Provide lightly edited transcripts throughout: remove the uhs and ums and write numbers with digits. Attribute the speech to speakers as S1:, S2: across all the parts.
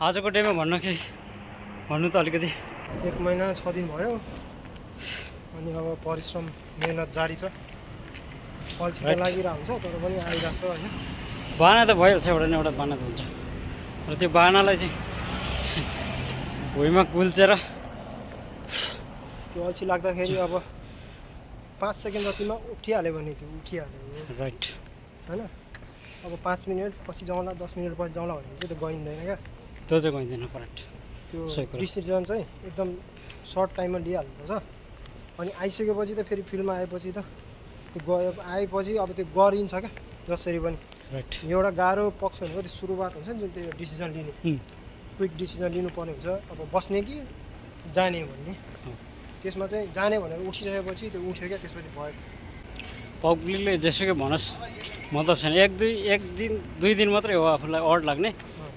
S1: आजको डेमा भन्नु त अलिकति
S2: 1 महिना 6 दिन भयो अनि अब परिश्रम मेहनत जारी छ। अल्छी त लागिरहेको हुन्छ तर पनि आइरहेको छ हैन।
S1: बाना त भइहाल्छ, एउटा न एउटा बाना त हुन्छ र त्यो बानालाई चाहिँ भुइँमा कुल्चेर
S2: त्यो अल्छी लाग्दाखेरि अब 5 सेकेन्ड जतिमा उठिहाल्यो भने त्यो उठिहाल्यो
S1: राइट
S2: हैन। अब 5 मिनट पछि जाउँला 10 मिनट पछि जाउँला भने चाहिँ त्यो गइँदैन क्या।
S1: त्यो चाहिँ गइँदैन, करेक्ट।
S2: त्यो डिसिजन चाहिँ एकदम सर्ट टाइममा लिइहाल्नुपर्छ। अनि आइसकेपछि त फेरि फिल्डमा आएपछि त त्यो गयो आएपछि अब त्यो गरिन्छ क्या जसरी पनि।
S1: राइट।
S2: एउटा गाह्रो पक्ष भनेको त्यो सुरुवात हुन्छ नि जुन त्यो डिसिजन लिने, क्विक डिसिजन लिनुपर्ने हुन्छ। अब बस्ने कि जाने भन्ने, त्यसमा चाहिँ जाने भनेर उठिसकेपछि त्यो उठ्यो क्या, त्यसपछि भयो।
S1: पब्लिकले जेसुकै भनोस् मतलब छैन, एक दिन 2 दिन मात्रै हो आफूलाई अड लाग्ने,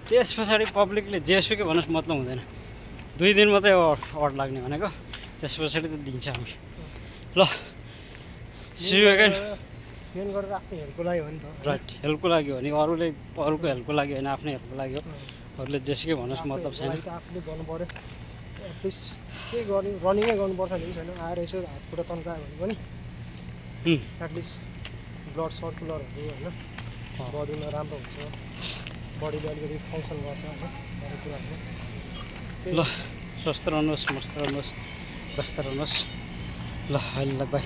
S1: त्यस पछाडि पब्लिकले जेसुकै भनोस् मतलब हुँदैन। 2 दिन मात्रै हो अड लाग्ने भनेको, त्यस पछाडि त दिन्छ हामी। ल सी यू अगेन।
S2: मेन गरेर आफ्नो हेल्पको लागि हो नि त।
S1: राइट, हेल्पको लागि हो नि, अरूको हेल्पको लागि होइन, आफ्नै हेल्पको लागि हो। अरूले जेसुकै भनोस् मतलब छैन।
S2: आफूले गर्नु पर्यो, एटलिस्ट केही गर्ने रनिङै गर्नुपर्छ नि छैन। आएर यसो हात खुट्टा तन्कायो भने पनि एटलिस्ट ब्लड सर्कुलरहरू होइन बडीमा राम्रो हुन्छ, बडीले अलिकति फङ्सन गर्छ होइन अरू कुराहरू।
S1: ल स्वस्थ रहनुहोस्, मस्त रहनुहोस्, व्यस्त रहनुहोस्। ल अहिले बाई।